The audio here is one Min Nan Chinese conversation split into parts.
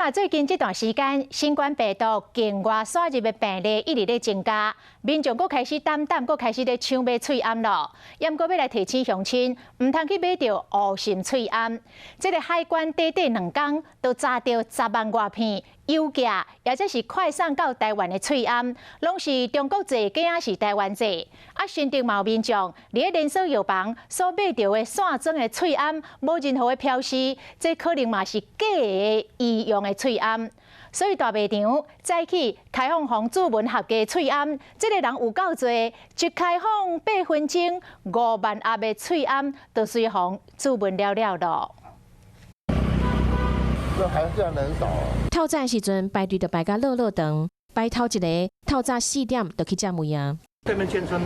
啊，最近這段時間，新冠病毒境外竄入的病例一直咧增加，民眾閣開始膽膽，閣開始咧搶買喙罨囉。毋過欲來提醒鄉親，毋通去買著烏心喙罨。這个海關短短2工，就查著10萬外片郵寄，抑者是快送到台灣的喙罨，攏是中國製，假抑是台灣製。啊，新竹嘛有民眾佇咧連鎖藥房所買著的散裝的喙罨，無任何的標示，這可能嘛是假的醫用的喙罨。所以大賣場早起開放予注文合格喙罨，這个人有夠濟，一開放8分鐘，5萬盒的喙罨就隨予注文了了囉。這還是人少。透早時陣排隊就排甲落落長，排頭一个透早4點就去佔位啊。對面眷村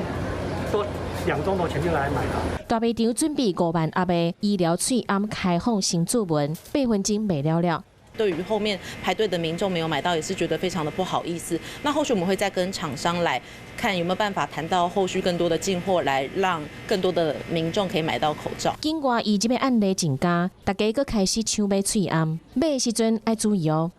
都2鐘頭前就來買了。大賣場準備5萬盒的醫療喙罨開放先注文，8分鐘賣了了。對於後面排隊的民眾沒有買到，也是覺得非常的不好意思。那後續我們會再跟廠商來看有沒有辦法談到後續更多的進貨，來讓更多的民眾可以買到口罩。境外移入的案例增加，大家閣開始搶買喙罨，買的時陣愛注意哦。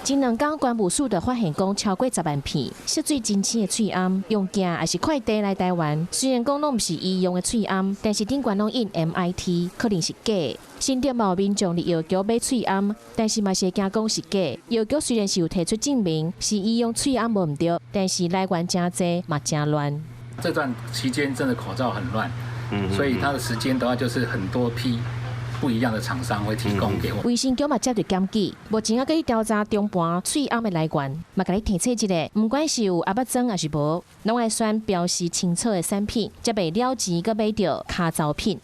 前2工關務署就發現講超過10萬片色水真淺的喙罨，用寄抑是快遞來台灣。雖然講攏毋是醫用的喙罨，但是頂懸攏印 MIT，可能是假。新竹嘛有民眾佇藥局買喙罨，但是嘛是會驚講是假。藥局雖然是有提出證明是醫用喙罨無毋對，但是來源誠濟嘛誠亂。這段期間真的口罩很亂，所以它的時間的話就是很多批。不一樣的廠商會提供給我。衛生局嘛接著檢舉，目前猶閣咧調查中盤喙罨的來源，嘛共你提醒一下，毋管是有盒仔裝抑是無，攏愛選標示清楚的產品，才袂了錢閣買著跤糟品。